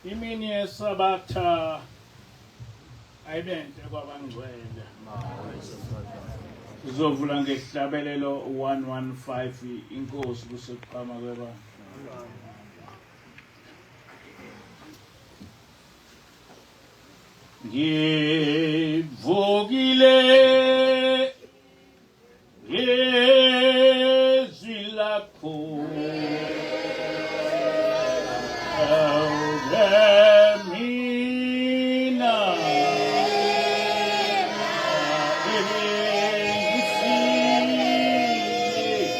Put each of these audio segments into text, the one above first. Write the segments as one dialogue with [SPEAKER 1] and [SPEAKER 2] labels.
[SPEAKER 1] Imini yeSabatha ayibenhle kwabangcwele. Sizovula ngesihlabelelo 115 inkosi kusekuphama kwebandla. Ngivukile ngezwi lakho awuke mina ebengifile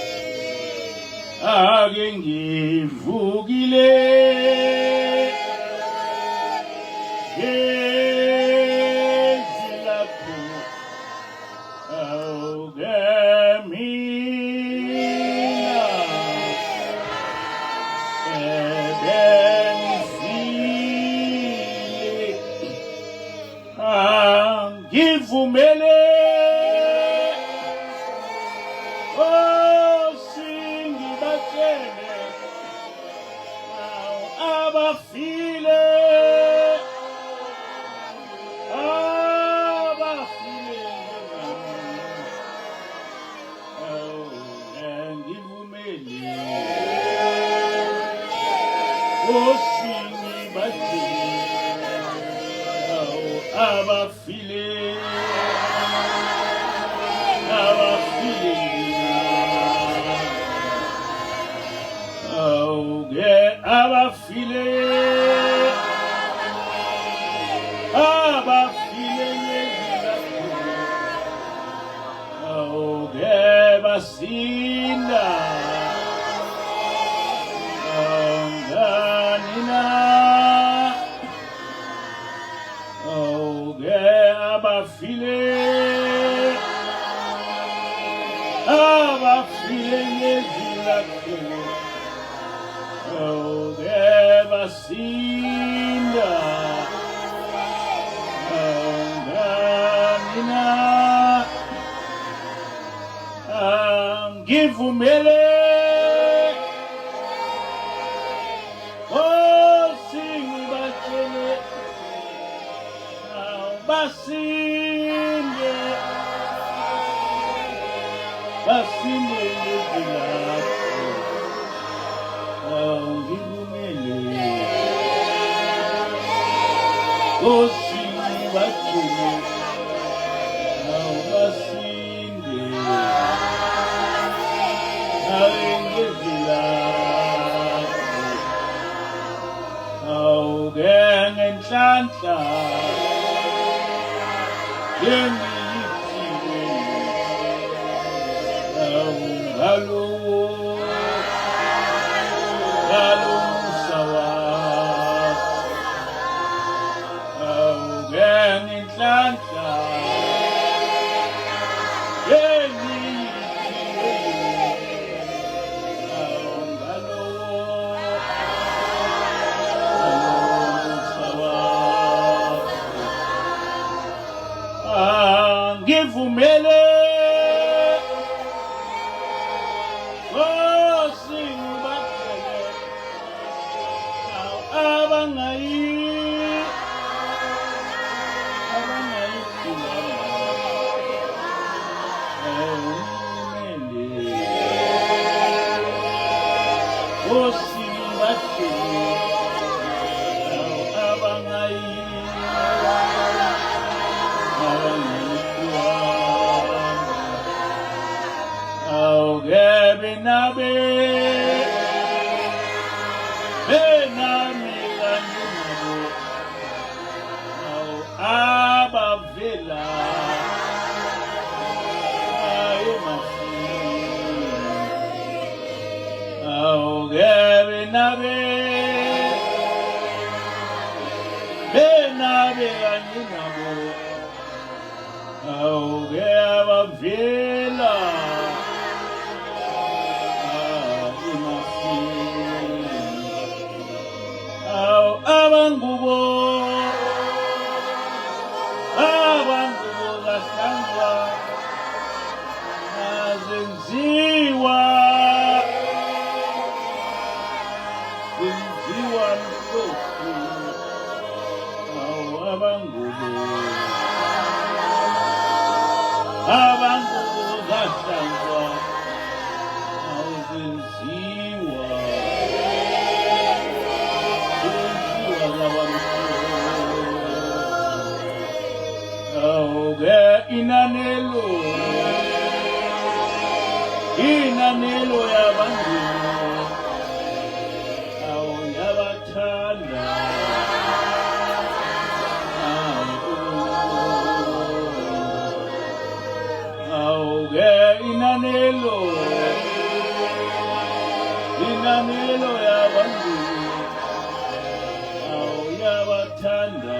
[SPEAKER 1] ake ngivukile ngezwi lakho awuke mina ebengifile angivumele osingibatshele abafile Abafile, abafile, awuke abafile. Abafile ngezwi awuke basinda anganina awuke abafile abafile ngezwi lakho awuke basinda anganina angivumele osingibatshele basinde basinde ngezwi lakho angivumele osingibatshele basinde ngezwi lakho awuke ngenhlanhla engiyiphiwe awungalowo ngalomusa wakho awuke ngenhlanhla engiyiphiwe awungalowo ngalomusa wakho angivumele Nkosi ngibatshele abangayi abangayiphilanga ngivumele Nkosi ngibatshele abangayi abangayiphilanga awuke benabe benami kanye nabo awu abavela emafini awuke benabe benabe kanye nabo awuke abavela emafini awu abangubo abangubo kahlangwa azenziwa zenziwa mhlophe. Inganelo yabantu awuyabathanda.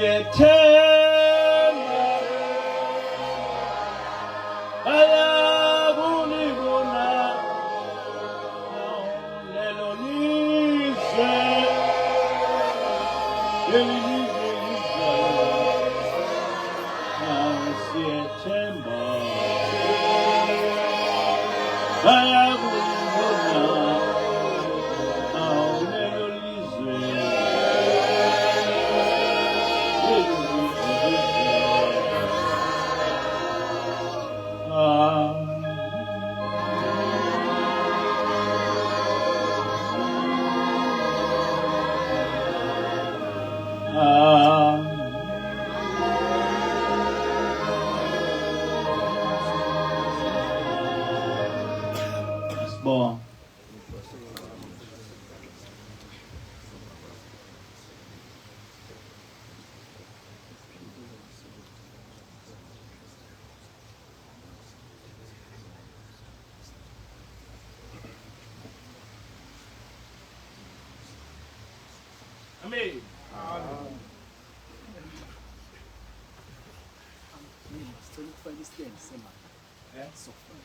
[SPEAKER 1] Asiyethemba bayakulibona lelo lizwe leli lizwe lizayo. Asiyethemba bayakulibona lelo lizwe leli lizwe lizayo. Ah. Ah. Sibonga. Amen.
[SPEAKER 2] Sicela ukufaka istand semali.
[SPEAKER 1] Eh?
[SPEAKER 2] Sokufaka.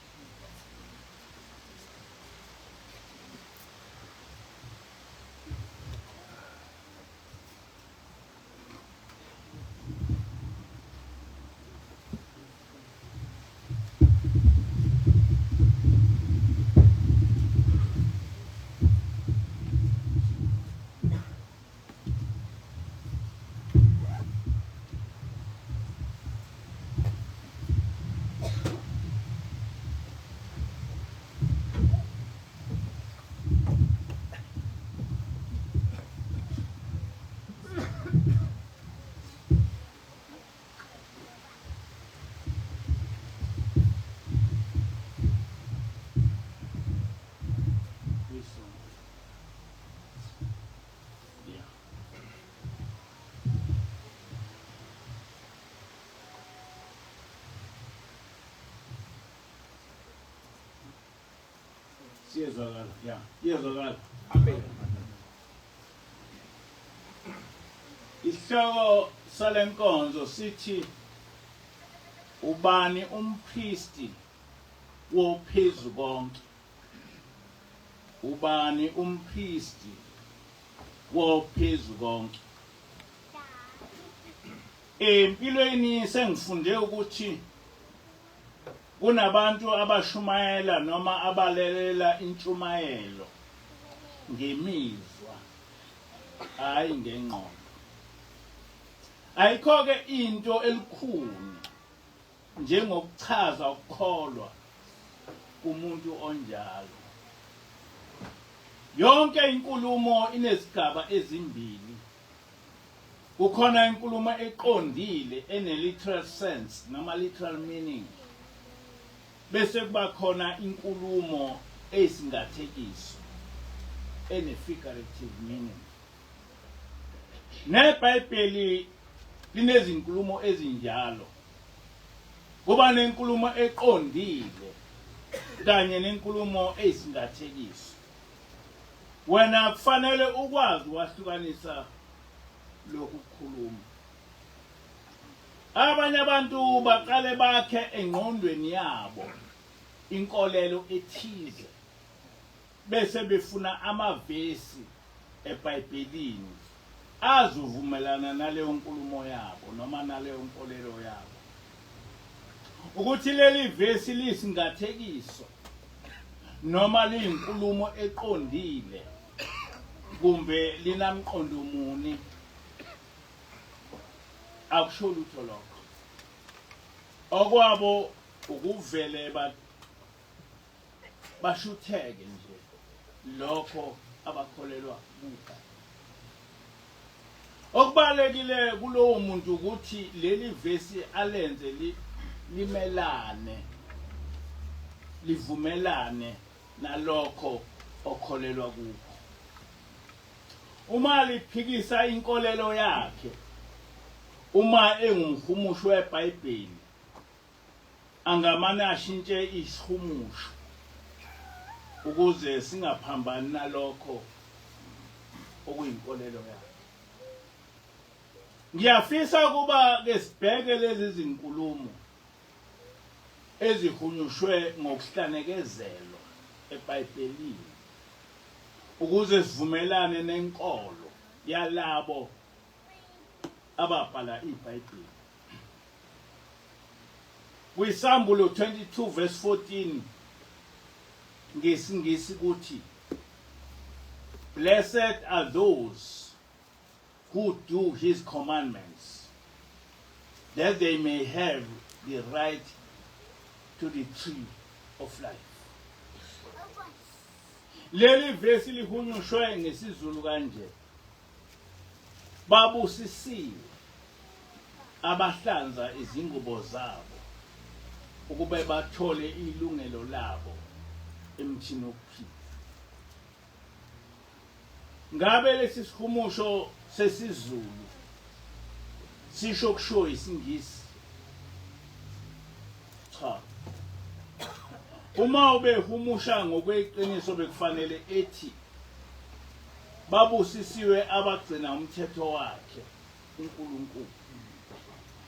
[SPEAKER 1] This one. Yeah. Siyezwakala, ya. Iyezwakala.
[SPEAKER 3] Amen.
[SPEAKER 1] Isihloko salenkonzo sithi ubani umpristi wophezu konke? Ubani umpristi wophezu konke? Empilweni sengifunde ukuthi kunabantu abashumayela noma abalelela intshumayelo ngemizwa, hayi ngengqondo. Ayikho ke into elikhulu njengokuchaza ukukholwa kumuntu onjalo. Yonke inkulumo inezigaba ezimbili. Kukhona inkulumo eqondile ene-literal sense noma literal meaning, bese kuba khona inkulumo eyisingathekiso ene-figurative meaning. NeBhayibheli linezinkulumo ezinjalo. Kuba nenkulumo eqondile kanye nenkulumo eyisingathekiso. Wena kufanele ukwazi ukwahlukanisa lokhu kukhuluma. Abanye abantu baqale bakhe engqondweni yabo inkolelo ethize bese befuna amavesi eBhayibhelini azovumelana naleyo nkulumo yabo noma naleyo nkolelo yabo. Ukuthi leli vesi liyisingathekiso noma liyinkulumo eqondile kumbe linamqondo muni, akusho lutho lokho. Okwabo ukuvele bashutheke nje lokho abakholelwa kukho. Okubalekile kulowo muntu ukuthi leli vesi alenze limelane, livumelane nalokho okholelwa kukho. Uma liphikisa inkolelo yakhe, Uma engumhumushi weBhayibheli angamane ashintshe isihumusho ukuze singaphambani nalokho okuyinkolelo yakhe. Ngiyafisa ukuba ke sibheke lezi zinkulumo ezihunyushwe ngokuhlanekezelwa eBhayibhelini ukuze sivumelane nenkolo yalabo ababhala iBhayibheli. KwiSambulo 22 verse 14 ngesiNgisi kuthi Blessed are those who do his commandments that they may have the right to the tree of life. Leli vesi lihunyushwe ngesiZulu kanje. Babusisiwe abahlanza izingubo zabo ukube bathole ilungelo labo emthini wokuphila. Ngabe lesi sihumusho sesiZulu sisho kushiwo isiNgisi? Cha. Uma ubehumusha ngokweqiniso bekufanele ethi Babusisiwe abagcina umthetho wakhe uNkulunkulu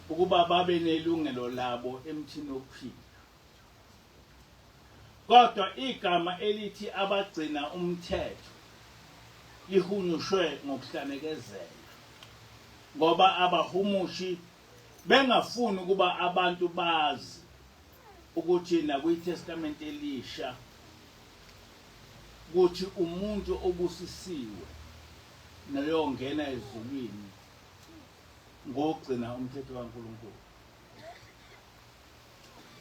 [SPEAKER 1] ukuba babe nelungelo labo emthini wokuphila. Kodwa igama elithi abagcina umthetho lihunyushwe ngokuhlanekezela ngoba abahumushi bengafuni ukuba abantu bazi ukuthi nakwiTestamente Elisha ukuthi umuntu obusisiwe noyongena ezulwini ngogcina umthetho kaNkulunkulu.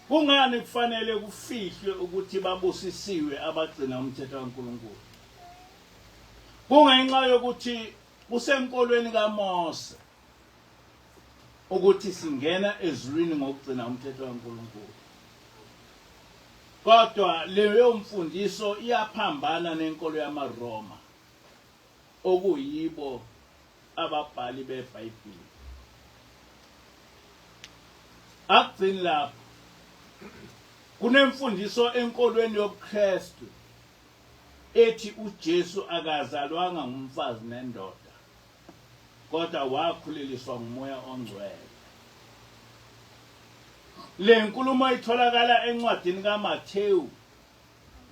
[SPEAKER 1] Kungani kufanele kufihlwe ukuthi babusisiwe abagcina umthetho kaNkulunkulu? Kungenxa yokuthi kusenkolweni kaMose ukuthi singena ezulwini ngokugcina umthetho kaNkulunkulu. Kodwa leyo mfundiso iyaphambana nenkolo yamaRoma okuyibo ababhali beBhayibheli. Akugcini lapho. Kunemfundiso enkolweni yobuKristu ethi uJesu akazalwanga ngumfazi nendoda kodwa wakhuleliswa ngumoya ongcwele. Le nkulumo itholakala encwadini kaMathewu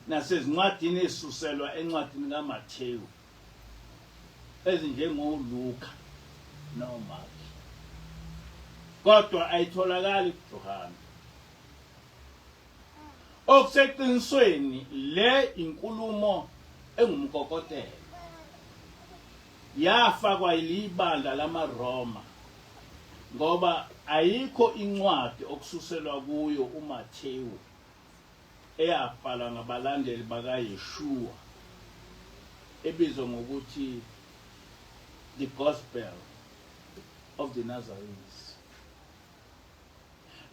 [SPEAKER 1] nasezincwadini ezisuselwa encwadini kaMathewu ezinjengoLuka noMark, kodwa ayitholakali kuJohane. Okuseqinisweni le inkulumo engumkokotelo yafakwa yilibandla lamaRoma ngoba ayikho incwadi okususelwa kuyo uMathewu eyabhalwa ngabalandeli bakaYeshua ebizwa ngokuthi the Gospel of the Nazarenes.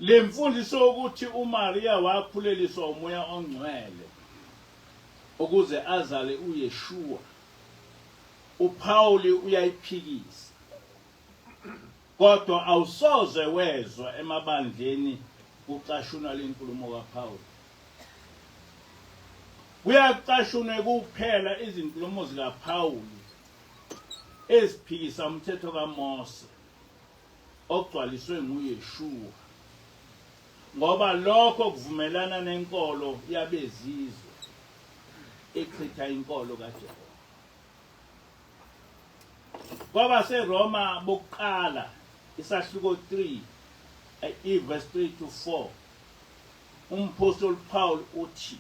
[SPEAKER 1] Le mfundiso yokuthi uMariya wakhuleliswa umoya ongcwele ukuze azale uYeshua uPawuli uyayiphikisa. Kodwa awusoze wezwa emabandleni kucashunwa lenkulumo kaPawuli. Kuyacashunwe kuphela izinkulumo zikaPawuli eziphikisa umthetho kaMose ogcwaliswe nguYeshua ngoba lokho kuvumelana nenkolo yabezizwe echitha inkolo kaJehova. KwabaseRoma bokuqala isahluko 3 iverse 3 to 4 umphostoli Paul uthi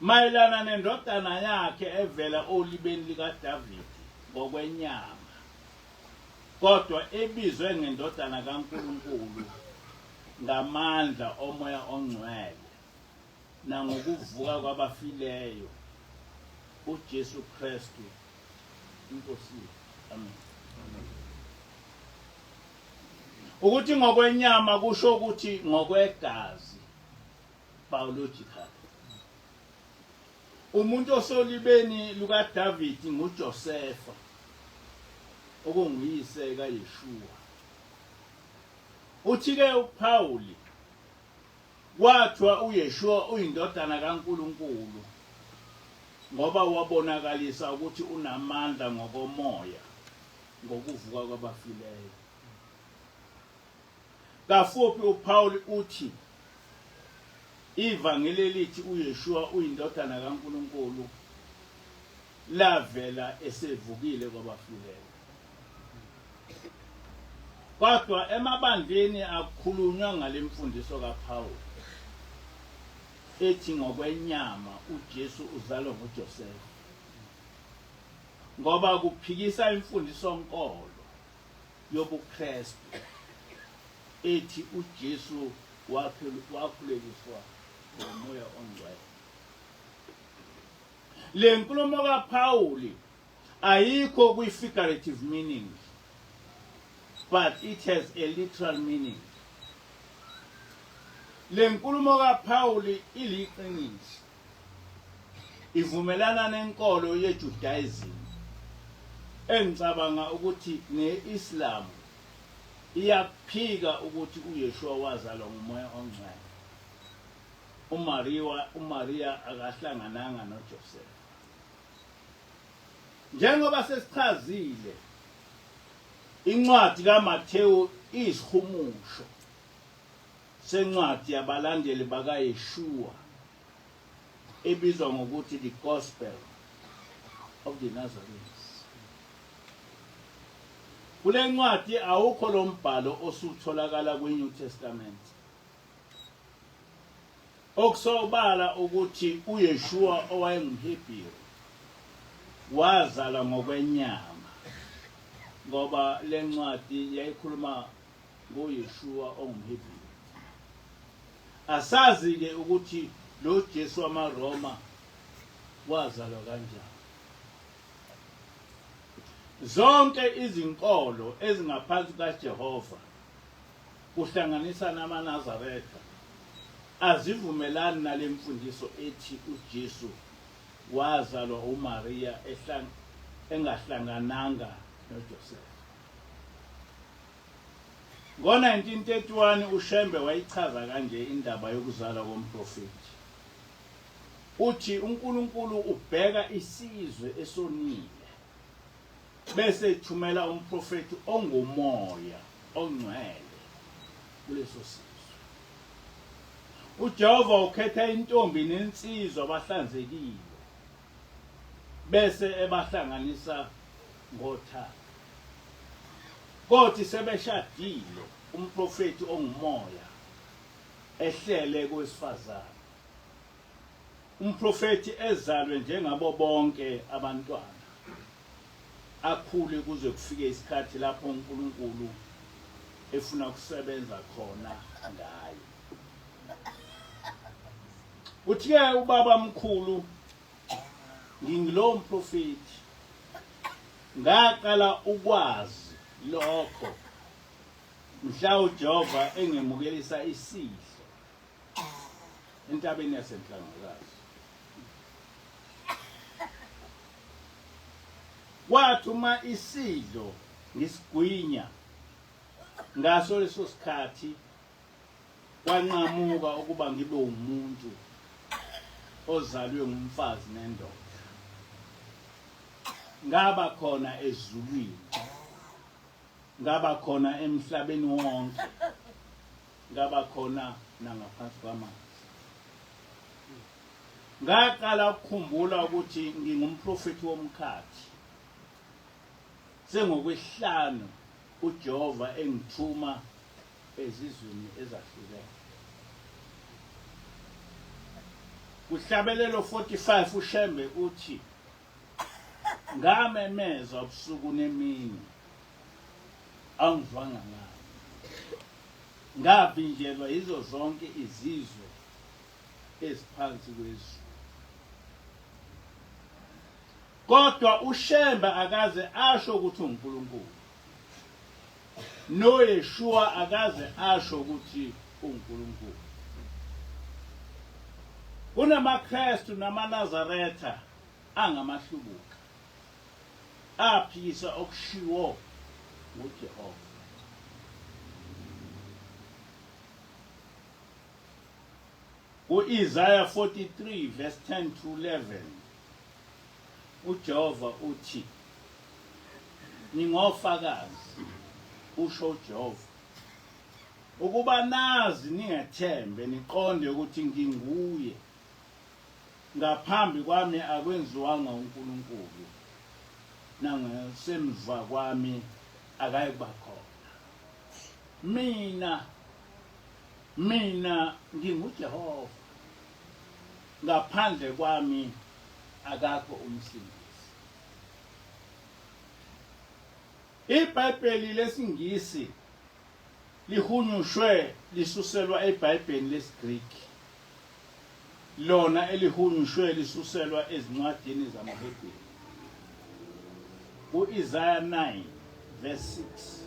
[SPEAKER 1] mayelana nendodana yakhe evela olibeni likaDavide ngokwenyama kodwa ebizwe ngendodana kaNkulunkulu ngamandla omoya ongcwele nangokuvuka kwabafileyo uJesu Kristu inkosi amen. Ukuthi ngokwenyama kusho ukuthi ngokwegazi biological. Umuntu osolibeni lukaDavid nguJosefa. okunguyise kaYeshua. Uthi-ke uPawuli kwathiwa uYeshua uyindodana kaNkulunkulu ngoba wabonakalisa ukuthi unamandla ngokomoya ngokuvuka kwabafileyo. Kafuphi uPawuli uthi ivangeli elithi uYeshua uyindodana kaNkulunkulu lavela esevukile kwabafileyo. Kodwa emabandleni akukhulunywa ngale mfundiso kaPawulu ethi ngokwenyama uJesu uzalwa nguJosefa, ngoba kuphikisa imfundiso-nkolo yobuKristu ethi uJesu wakhuleliswa ngomoya ongcwele. Le nkulumo kaPawuli ayikho kwi-figurative meaning but it has a literal meaning. Le nkulumo kaPawuli iliqiniso, ivumelana nenkolo yeJudaism engicabanga ukuthi ne-Islam iyakuphika ukuthi uYeshua wazalwa ngumoya ongcwele. uMariya uMariya akahlangananga noJoseph. Njengoba sesichazile, incwadi kaMathewu iyisihumusho sencwadi yabalandeli bakaYeshua ebizwa ngokuthi the Gospel of the Nazarenes. Kule ncwadi awukho lo mbhalo osutholakala kwi-New Testament. Okusobala ukuthi uYeshua owayengumHebheru wazalwa ngokwenyama ngoba le ncwadi yayikhuluma ngoYeshua ongumHebheru. Asazi-ke ukuthi lo Jesu wamaRoma wazalwa kanjani. Zonke izinkolo ezingaphansi kukaJehova kuhlanganisa namaNazaretha, azivumelani nale mfundiso ethi uJesu wazalwa uMariya engahlangananga noJosefa. Ngo-1931 uShembe wayichaza kanje indaba yokuzalwa komprofethi. Uthi uNkulunkulu ubheka isizwe esonile bese ethumela umprofethi ongumoya ongcwele kuleso sizwe. UJehova ukhetha intombi nensizwa abahlanzekile bese ebahlanganisa ngothando. Kothi sebeshadile umprofethi ongumoya ehlele kowesifazane. Umprofethi ezalwe njengabo bonke abantwana, akhule kuze kufike isikhathi lapho uNkulunkulu efuna ukusebenza khona ngaye. Uthi-ke ubaba mkhulu, ngingulowo mprofethi, ngaqala ukwazi lokho mhla uJehova engemukelisa isidlo entabeni yasenhlangakazi. Kwathi uma isidlo ngisigwinya ngaso leso sikhathi kwanqamuka ukuba ngibe umuntu ozalwe ngumfazi nendoda, ngaba khona ezulwini, ngaba khona emhlabeni wonke, ngaba khona nangaphansi kwamanzi. Ngaqala ukukhumbula ukuthi ngingumprofethi womkhathi. Sengokwesihlanu uJehova engithuma ezizweni ezahlukene. Kuhlabelelo 45 uShembe uthi ngamemeza ubusuku nemini angizwanga ngani, ngavinjelwa yizo zonke izizwe eziphansi kwezulu. Kodwa uShembe akaze asho ukuthi uNkulunkulu. NoYeshua akaze asho ukuthi uNkulunkulu. KunamaKristu namaNazaretha angamahlubuka aphikisa okushiwo nguJehova. Ku-Isaya 43 verse 10 to 11 uJehova uthi ningofakazi usho uJehova ukuba nazi ningethembe niqonde ukuthi nginguye ngaphambi kwami akwenziwanga uNkulunkulu nangasemva kwami akayikuba khona mina mina nginguJehova ngaphandle kwami akakho umsindisi. IBhayibheli lesiNgisi lihunyushwe lisuselwa eBhayibhelini lesiGriki, lona elihunyushwe lisuselwa ezincwadini zamaHebheru. Ku-Isaya 9 verse 6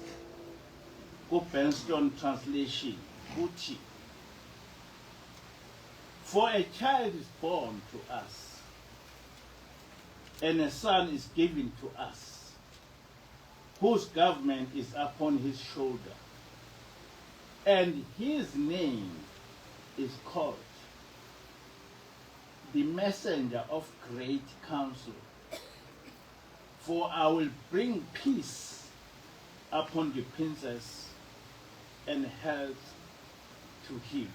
[SPEAKER 1] ku-Benston Translation kuthi, For a child is born to us, and a son is given to us, whose government is upon his shoulder, and his name is called the messenger of great counsel. For I will bring peace upon the princess and health to him.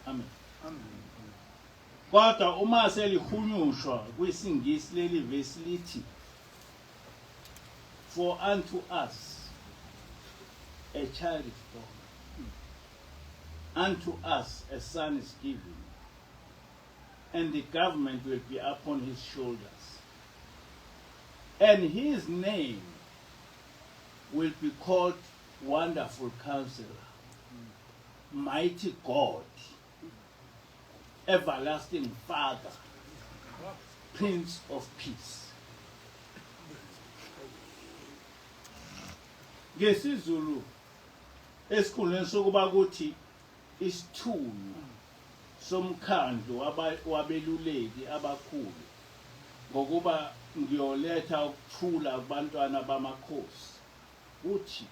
[SPEAKER 1] Amen.
[SPEAKER 2] Amen.
[SPEAKER 1] Kodwa uma selihunyushwa kwisiNgisi leli vesi lithi For unto us a child is born, unto us a son is given, and the government will be upon his shoulders. And his name will be called Wonderful Counselor, Mighty God, Everlasting Father, Prince of Peace. NgesiZulu esikhundleni sokuba kuthi isithunywa somkhandlu wabeluleki abakhulu ngokuba ngiyoletha ukuthula kubantwana bamakhosi uthi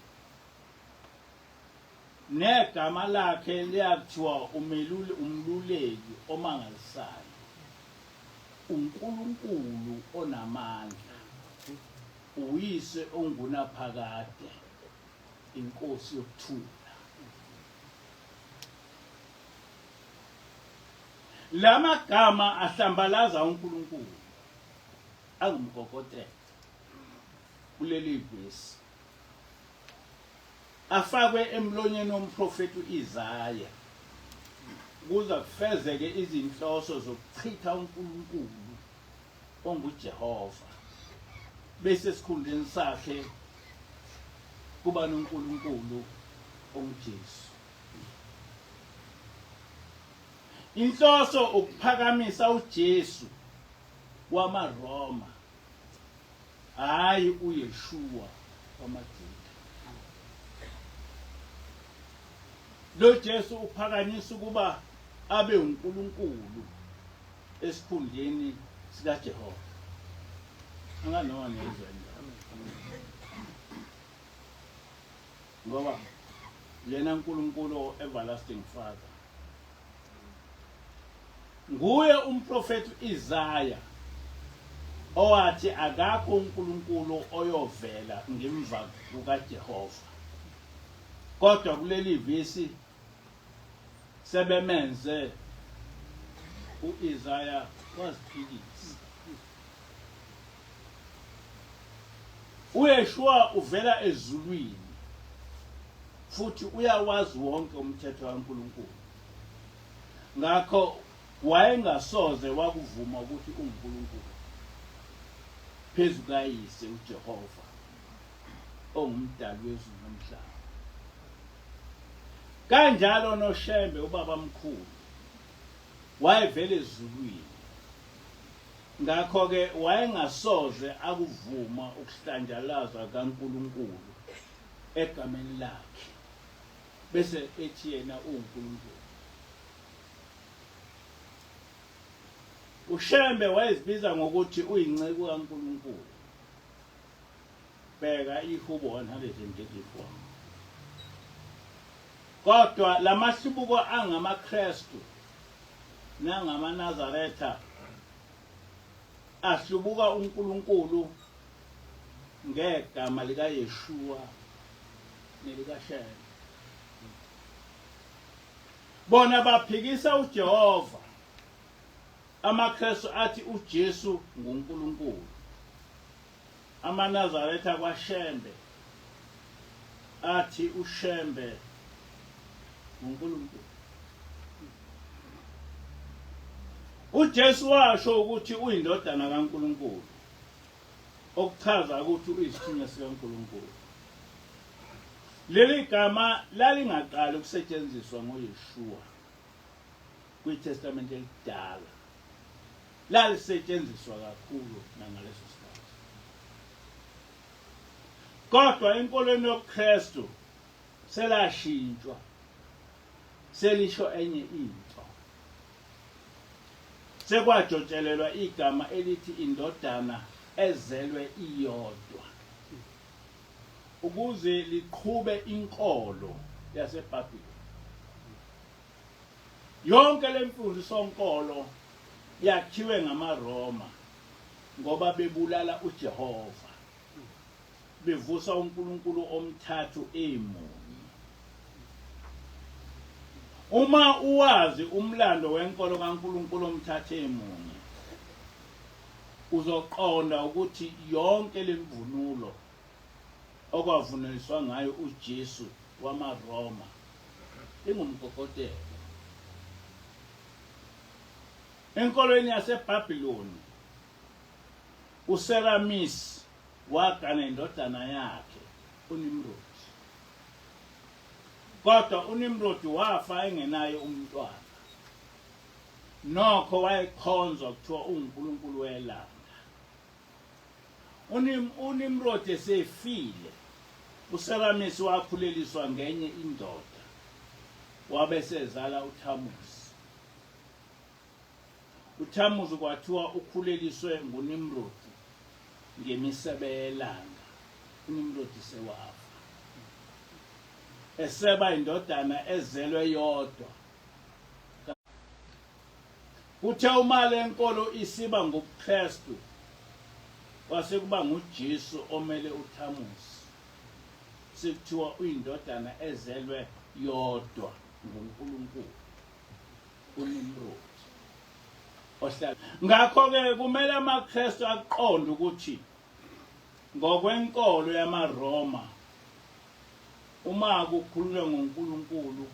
[SPEAKER 1] negama lakhe liyakuthiwa umeluli umluleki omangalisayo uNkulunkulu onamandla uyise ongunaphakade inkosi yokuthula. Lamagama ahlambalaza uNkulunkulu angumgogotela kuleli vesi afakwe emlonyeni womprofeti uIsaya ukuze kufezeke izinhloso zokuchitha uNkulunkulu onguJehova bese esikhundleni sakhe kuba noNkulunkulu onguJesu. Inhloso ukuphakamisa uJesu wamaRoma hayi uYeshua wamaJuda. Lo Jesu uphakanyiswa ukuba abe uNkulunkulu esikhundleni sikaJehova. Anganoma niyezwa ngoba yena uNkulunkulu everlasting father nguye umprofeti uIsaya owathi akakho uNkulunkulu oyovela ngemva kukaJehova kodwa kuleli vesi sebemenze uIsaya waziphikisa. UYeshua uvela ezulwini futhi uyawazi wonke umthetho kaNkulunkulu. Ngakho wayengasoze wakuvuma ukuthi unguNkulunkulu phezu kayise uJehova ongumdali wezulu nomhlaba. Kanjalo noShembe ubabamkhulu wayevela ezulwini. Ngakho-ke wayengasoze akuvuma ukuhlanjalazwa kaNkulunkulu egameni lakhe bese ethi yena uwuNkulunkulu. UShembe wayezibiza ngokuthi uyinceku kaNkulunkulu. Bheka iHubo 134. Kodwa lamahlubuko angamaKristu nangamaNazaretha ahlubuka uNkulunkulu ngegama likaYeshua nelikaShembe. Bona baphikisa uJehova. AmaKristu athi uJesu nguNkulunkulu. AmaNazaretha kwaShembe athi uShembe nguNkulunkulu. UJesu washo ukuthi uyindodana kaNkulunkulu, okuchaza ukuthi uyisithunywa sikaNkulunkulu. Leli gama lalingaqali ukusetshenziswa ngoYeshua kwiTestamente elidala. Lalisetshenziswa kakhulu nangaleso sikhathi. Kodwa enkolweni yobuKristu selashintshwa selisho enye into. Sekwajotshelelwa igama elithi indodana ezelwe iyodwa ukuze liqhube inkolo yaseBhabhiloni. Yonke lemfundisonkolo yakhiwe ngamaRoma ngoba bebulala uJehova, bevusa uNkulunkulu omthathu emunye. Uma uwazi umlando wenkolo kaNkulunkulu omthathu emunye, uzoqonda ukuthi yonke lemvunulo okwavunuliswa ngayo uJesu wamaRoma ingumkokotelo. Enkolweni yaseBhabhiloni uSeramis wagana indodana yakhe uNimrodi. Kodwa uNimrodi wafa engenaye umntwana. Nokho wayekhonzwa kuthiwa uwunkulunkulu welanga. UNimrodi esefile, uSeramisi wakhuleliswa ngenye indoda, wabe esezala uThamuzi. UThamuzi kwathiwa ukhuleliswe nguNimrodi ngemisebe yelanga, uNimrodi sewafa. Eseba indodana ezelwe yodwa. Kuthe uma le nkolo isiba ngubuKristu, kwase kuba nguJesu omele uThamuzi. Sekuthiwa uyindodana ezelwe yodwa nguNkulunkulu, uNimrodi. Ohlala. Ngakho-ke kumele amaKristu aqonde ukuthi ngokwenkolo yamaRoma uma kukhulunywa ngoNkulunkulu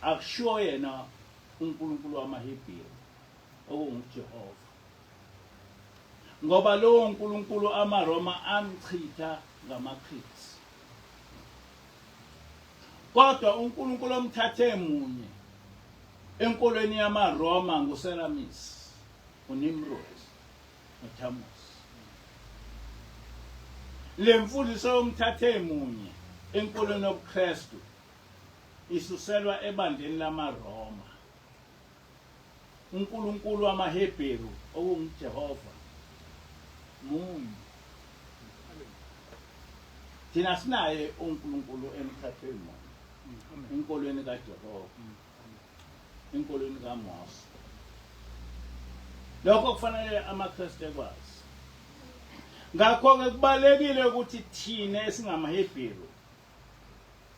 [SPEAKER 1] akushiwo yena uNkulunkulu wamaHebheru okunguJehova, ngoba lowo Nkulunkulu amaRoma amchitha ngamaCreeks. Kodwa uNkulunkulu omthathe munye enkolweni yamaRoma nguSeramis, uNimrod noThamus. Le mfundiso yomthathe munye enkolweni yobuKristu isuselwa ebandleni lamaRoma. UNkulunkulu wamaHebheru okunguJehova munye. Thina sinaye uNkulunkulu emthathweni munye, enkolweni kaJehova, enkolweni kaMose. Lokho kufanele amaKristu ekwazi. Ngakho-ke kubalekile ukuthi thina esingamaHebheru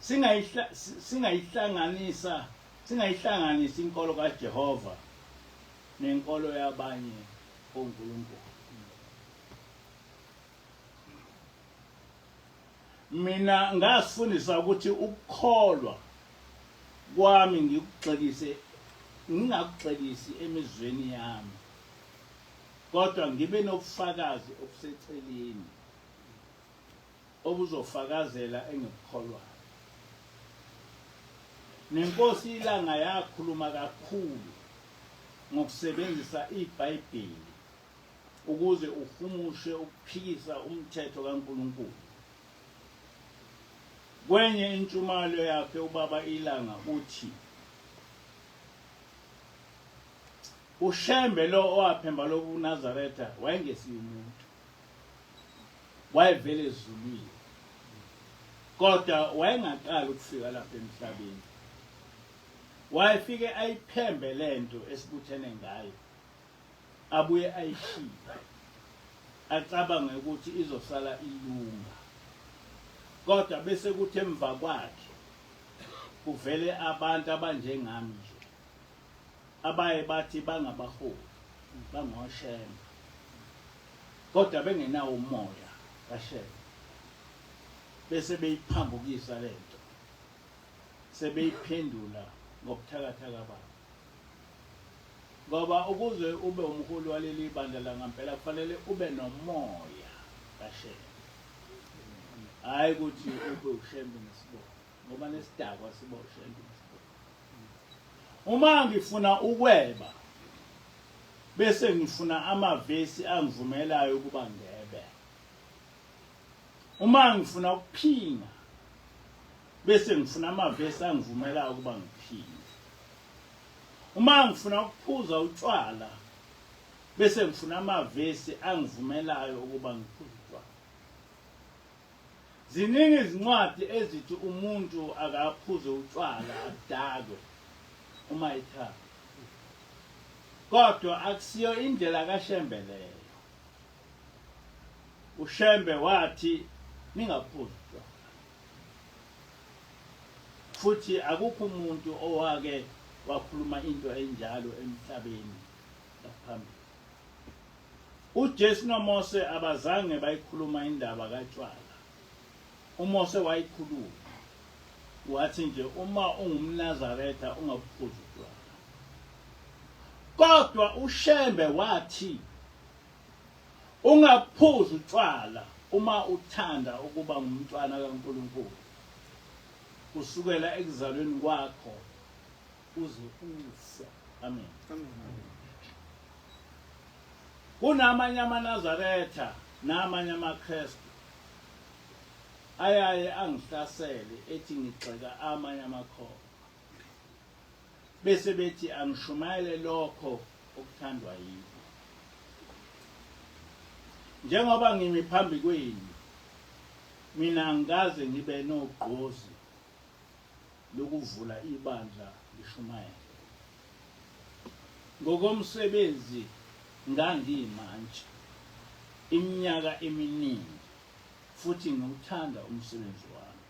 [SPEAKER 1] Singayihlanganisa singayihlanganisi inkolo kaJehova nenkolo yabanye onkulunkulu. Mina ngasifundisa ukuthi ukukholwa kwami ngikugxilise ngingakugxilisi emizweni yami kodwa ngibe nobufakazi obuseceleni obuzofakazela engikukholwayo. NeNkosi iLanga yakhuluma kakhulu ngokusebenzisa iBhayibheli ukuze uhumushe ukuphikisa umthetho kaNkulunkulu. Kwenye intshumayelo yakhe uBaba iLanga uthi uShembe lo owaphemba lobuNazaretha wayengesiye umuntu. Wayevele ezulwini. Kodwa wayengaqali ukufika lapha emhlabeni. Wayefike ayiphembe lento esibuthene ngayo. Abuye ayishiye. Acabange ukuthi izosala ilunga. Kodwa bese kuthi emva kwakhe kuvele abantu abanjengami nje abaye bathi bangabaholi bangoShembe kodwa bengenawo umoya kaShembe bese beyiphambukisa lento sebeyiphendula ngobuthakathaka babo ngoba ukuze ube umholi waleli bandla langampela kufanele ube nomoya kaShembe hhayi ukuthi ube uShembe nesibongo ngoba nesidakwa siba uShembe nesibongo Uma ngifuna ukweba bese ngifuna amavesi angivumelayo ukuba ngebe. Uma ngifuna ukuphinga bese ngifuna amavesi angivumelayo ukuba ngiphinge. Uma ngifuna ukuphuza utshwala bese ngifuna amavesi angivumelayo ukuba ngiphuze utshwala. Ziningi izincwadi ezithi umuntu akaphuze utshwala adakwe uma ethanda. Kodwa akusiyo indlela kaShembe leyo. UShembe wathi ningaphuzi utshwala. Futhi akukho umuntu owake wakhuluma into enjalo emhlabeni ngaphambili. UJesu noMose abazange bayikhuluma indaba katshwala. UMose wayikhuluma. Wathi nje uma ungumNazaretha ungabuphuzi utshwala. Kodwa uShembe wathi ungaphuzi utshwala uma uthanda ukuba ngumntwana kaNkulunkulu. Kusukela ekuzalweni kwakho uze ufe. Amen. Amen. Kunamanye amaNazaretha namanye amaKristu ayaye angihlasele ethi ngigxeka amanye amakholwa bese bethi angishumayele lokho okuthandwa yibo. Njengoba ngimi phambi kwenu mina angikaze ngibe nogqozi lokuvula ibandla ngishumayele. Ngokomsebenzi ngangiyimantshi iminyaka eminingi futhi ngiwuthanda umsebenzi wami.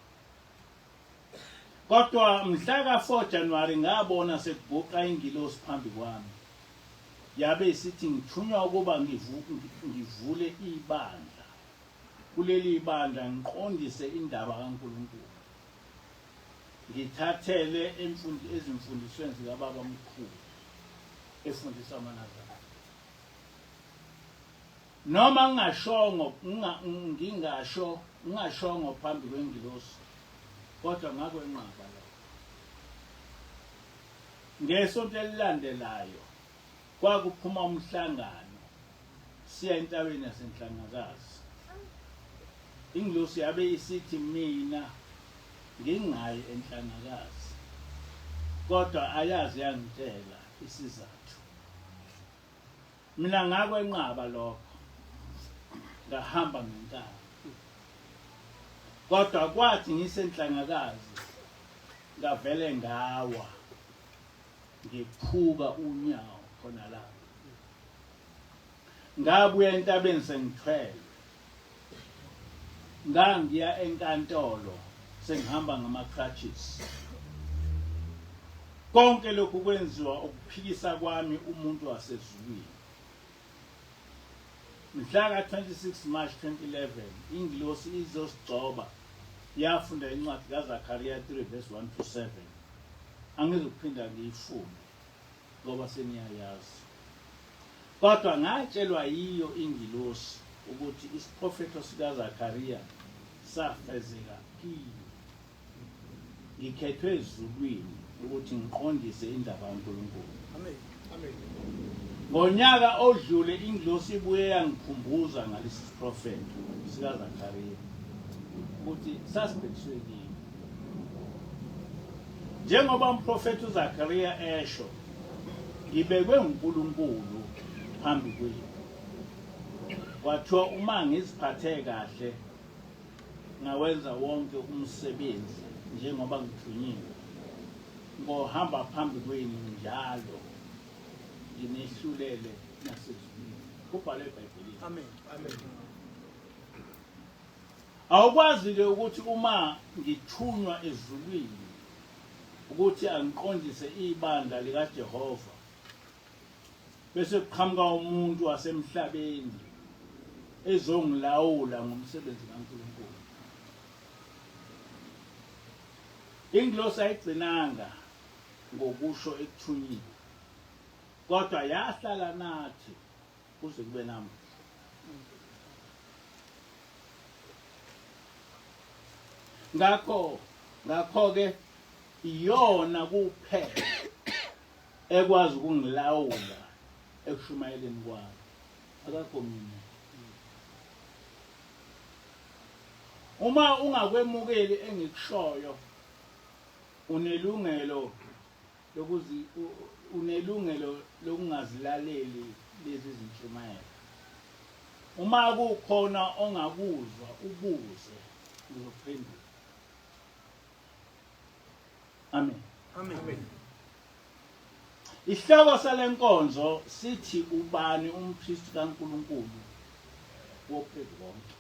[SPEAKER 1] Kodwa mhla ka-4 Januwari ngabona sekuguqa ingilosi phambi kwami. Yabe isithi ngithunywa ukuba ngivule ibandla. Kuleli bandla ngiqondise indaba kaNkulunkulu. Ngithathele ezimfundisweni zikababa mkhulu efundisa amaNazaretha. Noma ngingashongo ngingasho ngingashongo phambi kwengilosi kodwa ngakwenqaba lokho. Ngesonto elilandelayo kwakuphuma umhlangano siya entabeni yaseNhlangakazi. Ingilosi yabe isithi mina ngingayi eNhlangakazi kodwa ayazi yangitshela isizathu. Mina ngakwenqaba lokho ngahamba ngenkani. Kodwa kwathi ngisenhlangakazi ngavele ngawa ngiphuka unyawo khona lapho. Ngabuya entabeni sengithwele. Ngangiya enkantolo sengihamba ngama-crutches. Konke lokhu kwenziwa ukuphikisa kwami umuntu wasezulwini. Mhla ka-26 March 2011 ingilosi izosigcoba yafunda incwadi kaZakariya 3 verse 1 to 7. Angizukuphinda ngiyifunde ngoba seniyayazi. Kodwa ngatshelwa yiyo ingilosi ukuthi isiprofetho sikaZakariya safezeka kimi. Ngikhethwe ezulwini ukuthi ngiqondise indaba kaNkulunkulu.
[SPEAKER 2] Amen. Amen.
[SPEAKER 1] Ngonyaka odlule ingilosi ibuye yangikhumbuza ngalesi siprofetho sikaZakariya ukuthi sasibhekiswe kimi. Njengoba umprofethi uZakariya esho, ngibekwe uNkulunkulu phambi kwenu. Kwathiwa uma ngiziphathe kahle ngawenza wonke umsebenzi njengoba ngithunyiwe, ngohamba phambi kwenu njalo nginehlulele nasezulwini. Kubhalwe eBhayibhelini.
[SPEAKER 2] Amen. Amen.
[SPEAKER 1] Awukwazi-ke ukuthi uma ngithunywa ezulwini ukuthi angiqondise ibandla likaJehova bese kuqhamuka umuntu wasemhlabeni ezongilawula ngomsebenzi kaNkulunkulu. Ingilosi ayigcinanga ngokusho ekuthunyiwe, kodwa yahlala nathi kuze kube namuhla. Ngakho ngakho-ke iyona kuphela ekwazi ukungilawula ekushumayeleni kwami akakho mina uma ungakwemukeli engikushoyo unelungelo lokuzi unelungelo lokungazilaleli lezi zintshumayelo uma kukhona ongakuzwa ubuze ngizokuphendula Amen.
[SPEAKER 2] Amen.
[SPEAKER 1] Isihloko salenkonzo sithi ubani umpristi kaNkulunkulu wophezu konke.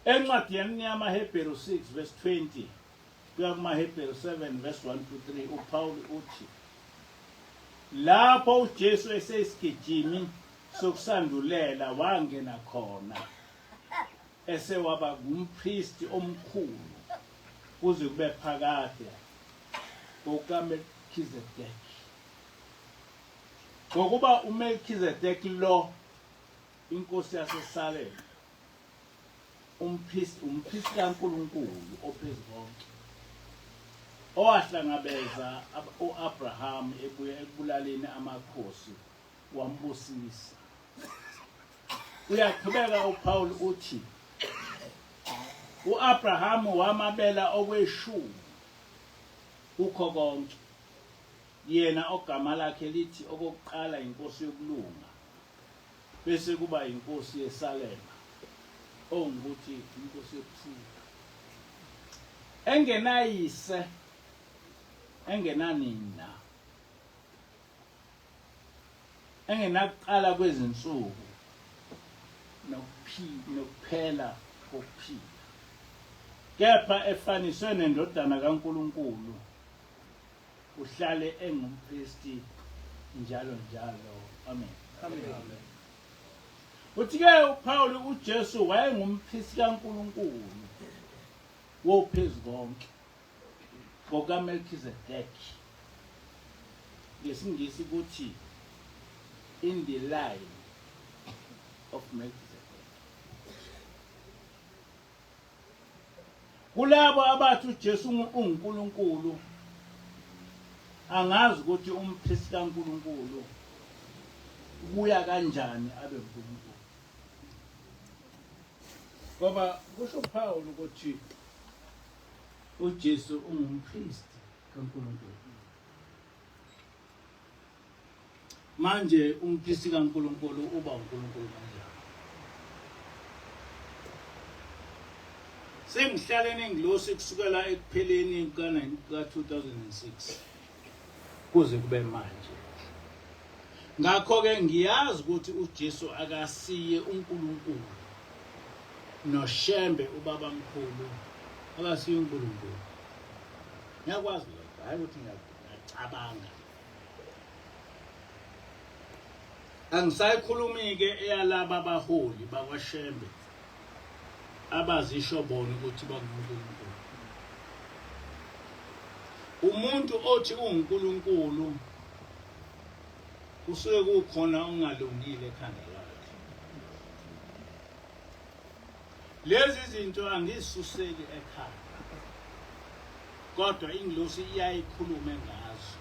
[SPEAKER 1] Encwadini yamaHebheru 6 verse 20 kuya kumaHebheru 7 verse 1 to 3 uPaul uthi lapho uJesu eseyisigijimi sokusandulela wangena khona esewaba ngumpristi omkhulu kuze kube phakade ngokukaMelkizedeki. Ngokuba uMelkizedeki lo inkosi yaseSalem umpristi umpristi kaNkulunkulu ophezu konke owahlangabeza uAbraham ebuya ekubulaleni amakhosi wambusisa. Uyaqhubeka uPaul uthi uAbraham wamabela okweshumi kukho konke yena ogama lakhe lithi okokuqala inkosi yokulunga bese kuba inkosi yeSalema ongukuthi inkosi yokuthula engenayise engenanina engenakuqala kwezinsuku nokuphela kokuphila kepha efaniswe nendodana kaNkulunkulu uhlale engumpristi njalo njalo. Amen.
[SPEAKER 2] Amen.
[SPEAKER 1] Uthi ke uPaul uJesu wayengumpristi kaNkulunkulu wophezu konke ngokaMelkizedeki ngesingisi kuthi in the line of Melchizedek. Kulabo abathi uJesu unguNkulunkulu angazi ukuthi umpristi kaNkulunkulu ubuya kanjani abe uNkulunkulu. Ngoba kusho Paul ukuthi uJesu ungumpristi kaNkulunkulu. Manje umpristi kaNkulunkulu uba uNkulunkulu kanjani? Sengihlale nengilosi kusukela ekupheleni kuka-2006 kuze kube manje. Ngakho-ke ngiyazi ukuthi uJesu akasiye uNkulunkulu noShembe ubabamkhulu akasiye uNkulunkulu. Ngiyakwazi lokho, hhayi ukuthi ngiyacabanga. Angisayikhulumi-ke eyalaba baholi bakwaShembe abazisho bona ukuthi banguNkulunkulu. Umuntu othi uNkulunkulu kusuke kukhona okungalungile ekhanda lakhe. Lezi zinto angizisuseli ekhanda, kodwa ingilosi iyayikhulume ngazo,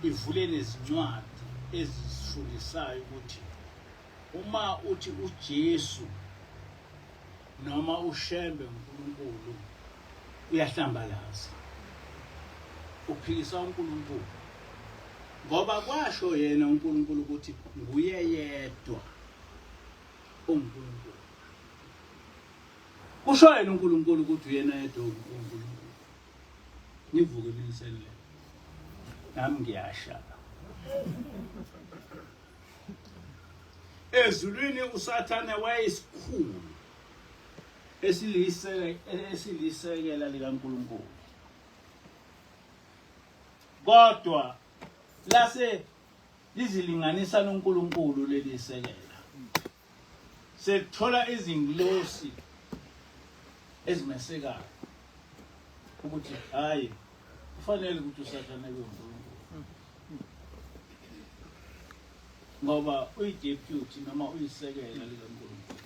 [SPEAKER 1] ivule nezincwadi ezifundisayo ukuthi uma uthi uJesu noma uShembe uNkulunkulu uyahlambalaza, uphikisa uNkulunkulu. Ngoba kwasho yena uNkulunkulu ukuthi nguye yedwa uNkulunkulu. Kusho yena uNkulunkulu ukuthi uyena yedwa uNkulunkulu. Nivuke niselele. Nami ngiyasha. Ezulwini uSathane wayesikhulu esilisekela likaNkulunkulu. Kodwa lase lizilinganisa noNkulunkulu leli sekela. Sekuthola izingilosi ezimesekayo ukuthi hayi kufanele ukuthi uSathane kube uNkulunkulu. Ngoba uyideputy noma uyisekela likaNkulunkulu.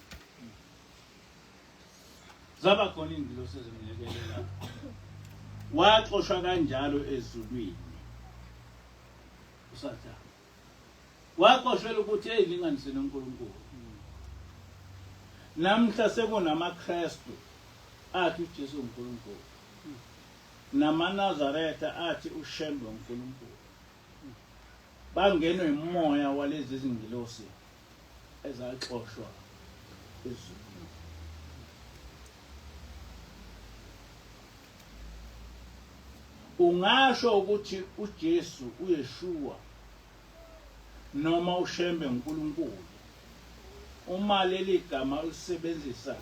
[SPEAKER 1] Zaba khona ingilosi ezimlekelela. Waxoshwa kanjalo ezulwini uSathane. Waxoshwela ukuthi eyilinganise noNkulunkulu. Namhla sekunamakrestu athi uJesu uNkulunkulu. NamaNazaretha athi uShembe uNkulunkulu. Bangenwe umoya walezi zingilosi ezaxoshwa ezulwini. Ungasho ukuthi uJesu uYeshua noma uShembe uNkulunkulu uma leli gama ulisebenzisa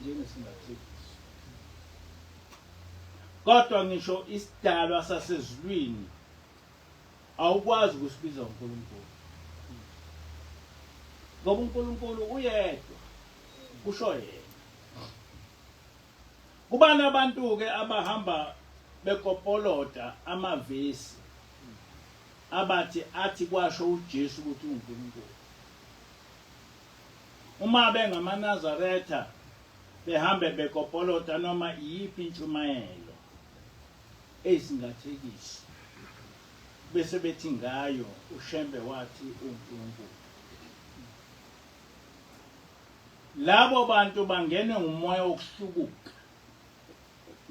[SPEAKER 1] njengesingathekiso. Kodwa ngisho isidalwa sasezulwini awukwazi ukusibiza uNkulunkulu ngoba uNkulunkulu uyedwa kusho yena. Kubani abantu-ke abahamba bekopolota amavesi abathi athi kwasho uJesu ukuthi uNkulunkulu. Uma bengamaNazaretha behambe bekopolota noma iyiphi intshumayelo eyisingathekiso bese bethi ngayo uShembe wathi uNkulunkulu. Labo bantu bangenwe ngumoya wokuhlubuka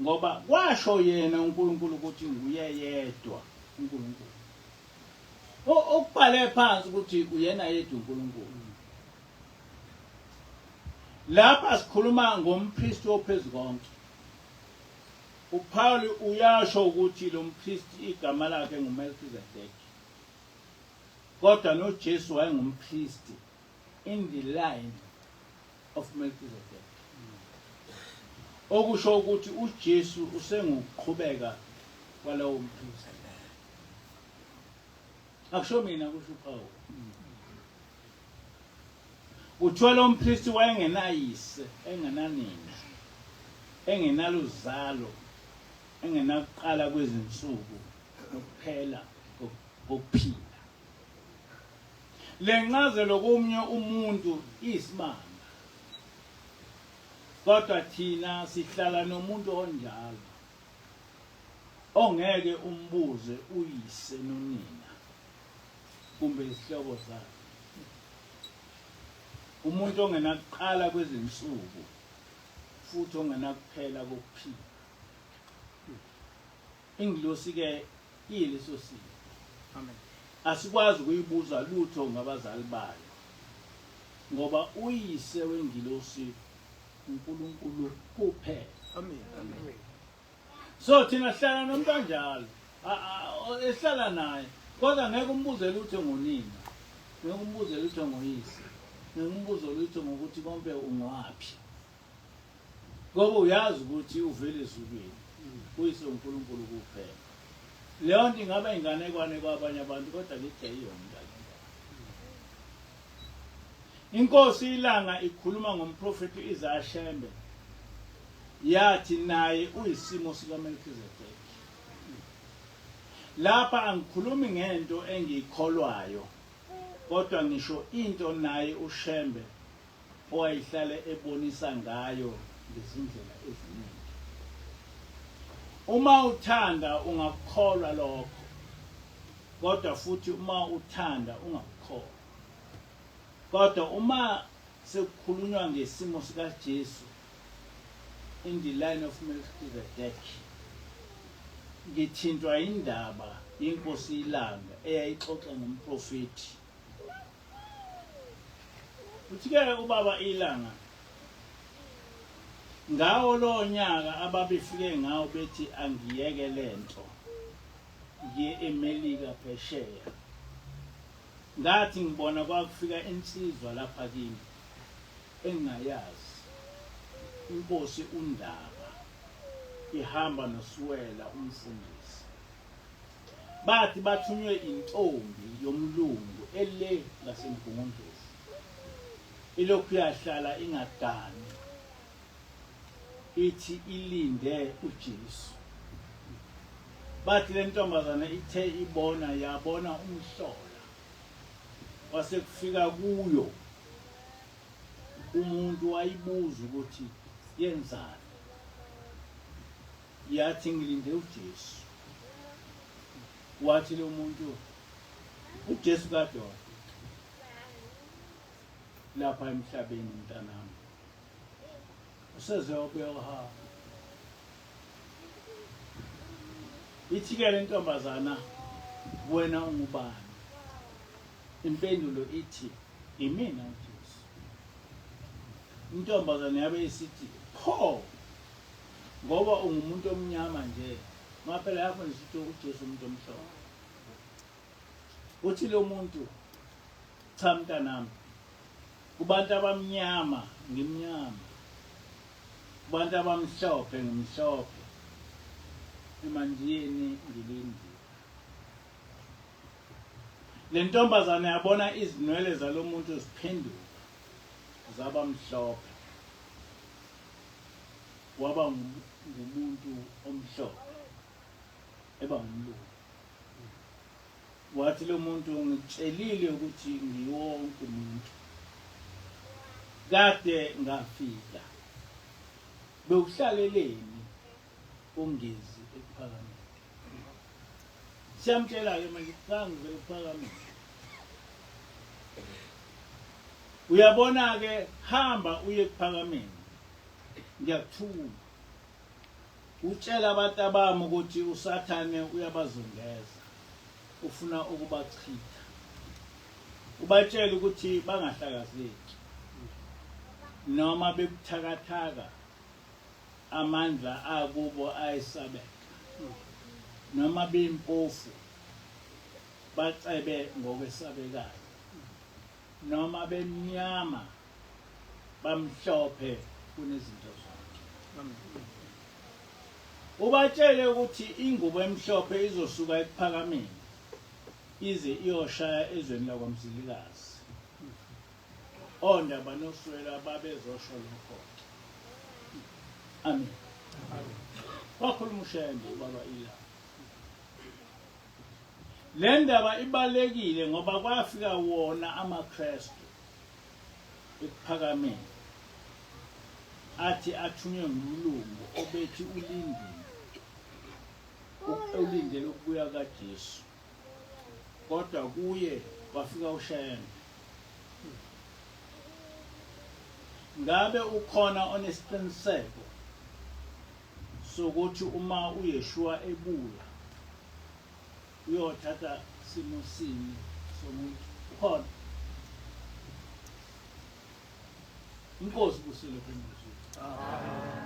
[SPEAKER 1] ngoba kwasho yena uNkulunkulu ukuthi nguye yedwa uNkulunkulu. Okubhale phansi ukuthi uyena yedwa uNkulunkulu. Lapha sikhuluma ngompristi ophezu konke. UPaul uyasho ukuthi lo mpristi igama lakhe nguMelkizedeki. Kodwa noJesu wayengumpristi in the line of Melchizedek. Okusho ukuthi uJesu usengukuqhubeka kwalowo mpristi. Akusho mina kusho uPaul. Kuthiwa lo mpristi wayengenayise, engenanina, engenaluzalo, engenakuqala kwezinsuku nokuphela kokuphila. Le ncazelo komunye umuntu iyisimanga, kodwa thina sihlala nomuntu onjalo ongeke umbuze uyise nonina kumbe izihlobo zakhe. Umuntu ongenakuqala kwezinsuku futhi ongenakuphela kokuphila. Ingilosi ke iyileso simo.
[SPEAKER 2] Amen.
[SPEAKER 1] Asikwazi ukuyibuza lutho ngabazali bayo ngoba uyise wengilosi uNkulunkulu kuphela.
[SPEAKER 2] Amen. Amen.
[SPEAKER 1] So thina sihlala nomuntu anjalo esihlala naye kodwa ngeke umbuze lutho ngonina, ngeke umbuze lutho ngoyise, ngeke umbuze lutho ngokuthi konke ungwaphi. Ngoba uyazi ukuthi uvela ezulwini, uyise uNkulunkulu kuphela. Leyo nto ingaba inganekwane kwabanye abantu kodwa kithi ayiyona inganekwane. Inkosi iLanga ikhuluma ngomprofethi uIsaya Shembe yathi naye uyisimo sikaMelkizedeki. Lapha angikhulumi ngento engiyikholwayo kodwa ngisho into naye uShembe owayehlale ebonisa ngayo ngezindlela eziningi. Uma uthanda ungakukholwa lokho, kodwa futhi uma uthanda ungakukholwa. Kodwa uma sekukhulunywa ngesimo sikaJesu in the line of Melchizedek, ngithintwa indaba Inkosi iLanga eyayixoxa ngomprofethi. Uthi-ke ubaba iLanga ngawo lowo nyaka ababefike ngawo bethi angiyeke lento ngiye eMelika phesheya. Ngathi ngibona kwakufika insizwa lapha kimi engingayazi, inkosi uNdaba ihamba noSiwela umfundisi. Bathi bathunywe intombi yomlungu ele ngaseMgungundlovu. Ilokhu yahlala ingagani ithi ilinde uJesu. Bathi le ntombazane ithe ibona yabona umhlola kwase kufika kuyo umuntu wayibuza ukuthi yenzani yathi ngilinde uJesu wathi lo muntu uJesu kade wafika lapha emhlabeni mntanami useze wabuya wahamba ithi-ke le ntombazana wena ungubani impendulo ithi imina uJesu intombazane yabe isithi pho ngoba ungumuntu omnyama nje maphela yafundisa ukuthi uJesu umuntu omhlophe uthi lo muntu cha mntanami kubantu abamnyama ngimnyama kubantu abamhlophe ngimhlophe emandiyeni ngilindile le ntombazane yabona izinwele zalomuntu ziphenduka zaba mhlophe waba ngumuntu omhlophe eba ngumlungu wathi lo muntu ngitshelile ukuthi ngiwonke umuntu kade ngafika bewuhlaleleni ungezi ekuphakameni siyamtshela-ke manje kangivele ekuphakameni uyabona-ke hamba uye ekuphakameni ngiyakuthuma utshela abantu abami ukuthi usathane uyabazungeza ufuna ukubachitha ubatshele ukuthi bangahlakazeki noma bebuthakathaka amandla akubo ayesabeka noma bempofu bacebe ngokwesabekayo noma bemnyama bamhlophe kunezinto zonke ubatshele ukuthi ingubo emhlophe izosuka ekuphakameni ize iyoshaya ezweni lakwaMzilikazi ondaba noswela babezosho lokho amen wakhuluma uShembe ubaba ila le ndaba ibalekile ngoba kwafika wona amaKristu ekuphakameni athi athunywe ngumlungu obethi ulindile ulindele ukubuya kaJesu kodwa kuye kwafika uShembe ngabe ukhona onesiqiniseko sokuthi uma uYeshua ebuya uyothatha simo sini somuntu ukhona inkosi kusile phezulu. Amen.